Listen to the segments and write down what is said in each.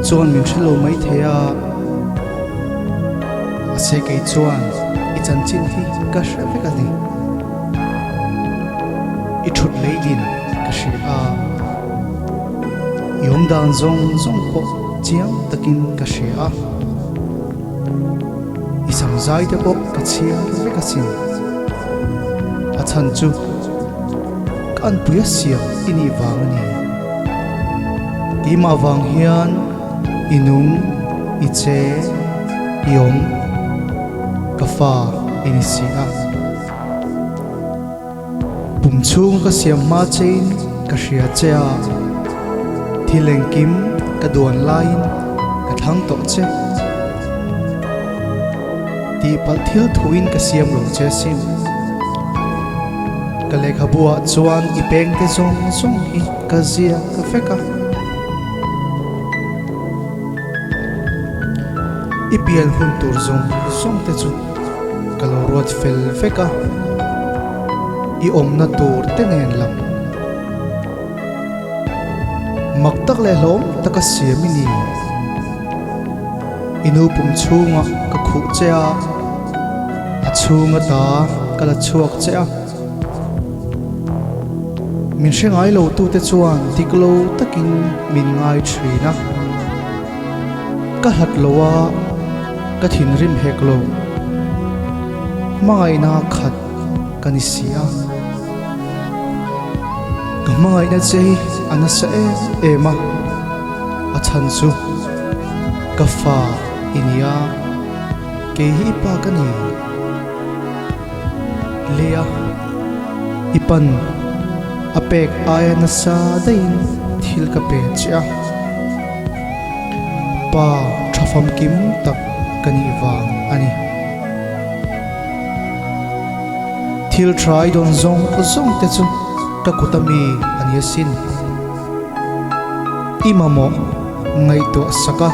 Chuan min hre lo maithei a, mahse kei chuan i chanchin hi ka hre vek a ni. I thut leilin ka hria a, i awmdan zawng zawng pawh chiang takin ka hria a, i samzai te pawh ka chhiar vek asin. A chhan chu ka anpui a siam i nih vang a ni. Keimah vang hian i nung, i che, i awm, ka fa i ni si a. Pum chhunga ka siam hma chein ka hria che a, thil engkim ka duan laiin ka thlang tawh che. Tihpalh thil thuin ka siam lo che asin. Ka lehkhabu ah chuan i pengte zawng zawng hi ka ziak vek a. I pian hun tur zawng zawng te chu ka lo ruat fel vek a, i awmna tur te nen lam. Mak tak leh hlawm taka siam i ni. I nu pum chhungah ka khuh che a, a chhunga ta ka la chhuak che a. Min hre ngai lo tute chuan dik lo takin min ngai thin a. Ka hlat lo a, ka thinrim hek lo. Hmangaihna khat ka ni si a. Ka hmangaihna che hi a nasa em em a, a chhan chu ka fa i ni a, kei hi i pa ka ni. Lea, i pan a pek aia nasa daihin thil ka pe che a, pa tha famkim tak ka nih vang a ni. Thil tha i dawn zawng zawng te chu ka kut ami a ni asin. I mamawh ngaihtuah sak a,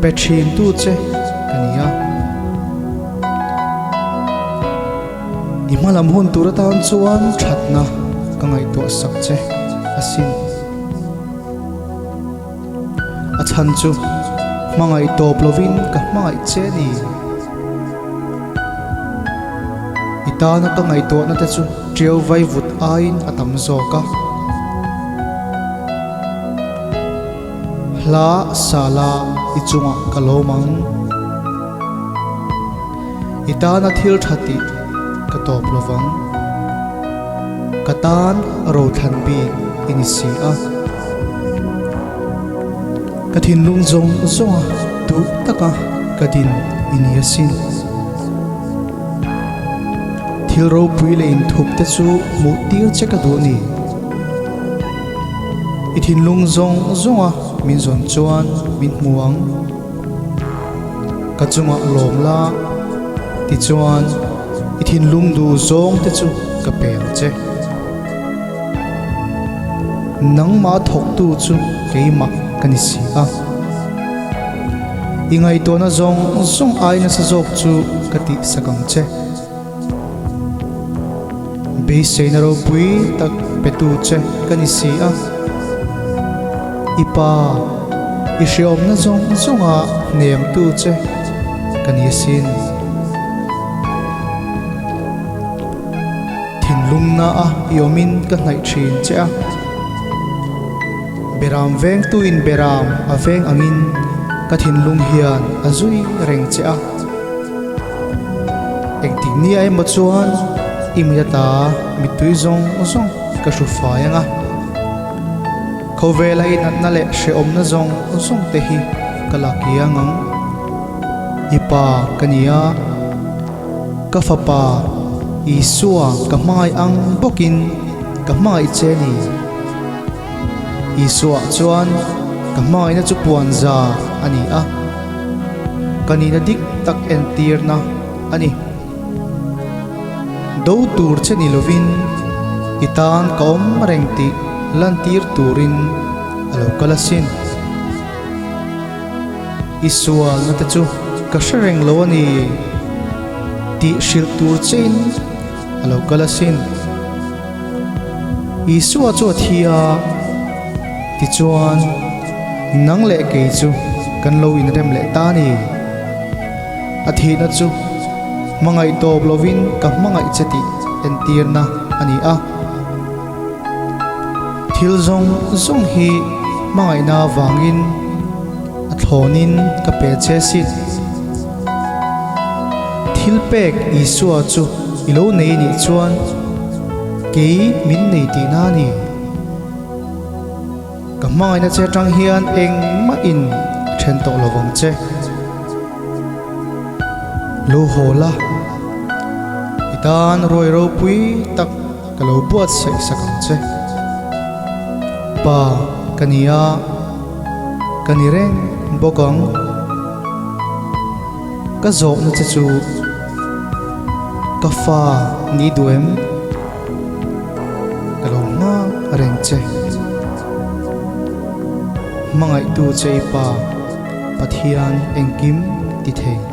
pe thin tu che ka ni a. I hmalam hun tur atan chuan thatna ka ngaihtuah sak che asin. A chhan chu hmangaih tawp lovin ka hmangaih che a ni. I tana ka ngaihtuahna te chu ṭiau vai vut aiin a tam zawk a. Hla sala i chungah ka lawm ang. I tana thil ṭha tih ka tawp lovang. Ka tan rothlan bik i ni si a. Ka thinlung zawng zawnga duh taka ka din i ni asin. Thil ropui leh inthup te chu hmuh tir che ka duh ni. I thinlung zawng zawnga min zawn chuan min hmu ang. Ka chungah lawm la, tichuan i thinlung duh zawng te chu ka pe ang che. Nangmah thawktu chu keimah ka ni si a. I ngaihtuahna zawng zawng ai nasa zawk chu ka tihsak ang che. Beiseina ropui tak petu che ka ni si a. I pa, i hriawmna zawng zawnga hnemtu che ka ni asin. Thinlungna a i awmin ka hnaih thin che a. Beram vengtuin beram a veng angin ka thinlung hian a zui reng che a. Engtik nia emaw chuan i mit ata mittui zawng zawng ka hru fai ang a. Khawvela i natna leh hrehawmna zawng zawng te hi ka la kiang ang. I pa ka ni a. Ka fapa, Isua ka hmangaih ang bawkin ka hmangaih che a ni. Isua chuan ka hmangaihna chu puanza a ni a, ka nihna dik tak entirna a ni. Do tur che ni lovin i tan ka awm reng tih lantir turin a lo kal asin. I sualna te chu ka hre reng lo a ni tih hrilh tur chein a lo kal asin. Isua chu a thi a, tichuan Nang leh kei chu kan lo inrem leh ta ni. A thihna chu hmangaih tawp lovin ka hmangaih che tih entirna a ni a. Thil zawng zawng hi hmangaihna avangin a thlawnin ka pe che sin. Thil pek Isua chu i lo nei nih chuan kei min nei tihna a ni. Ka hmangaihna che atang hian engmah in a then tawh lo vang che. Lo haw la, i tan ruai ropui tak ka lo buatsaih sak ang che. Pa ka ni a, ka ni reng bawk ang. Ka zawhna che chu ka fa ni duh em? Ka lo nghak reng che. Hmangaihtu che i Pa, Pathian engkim ti thei.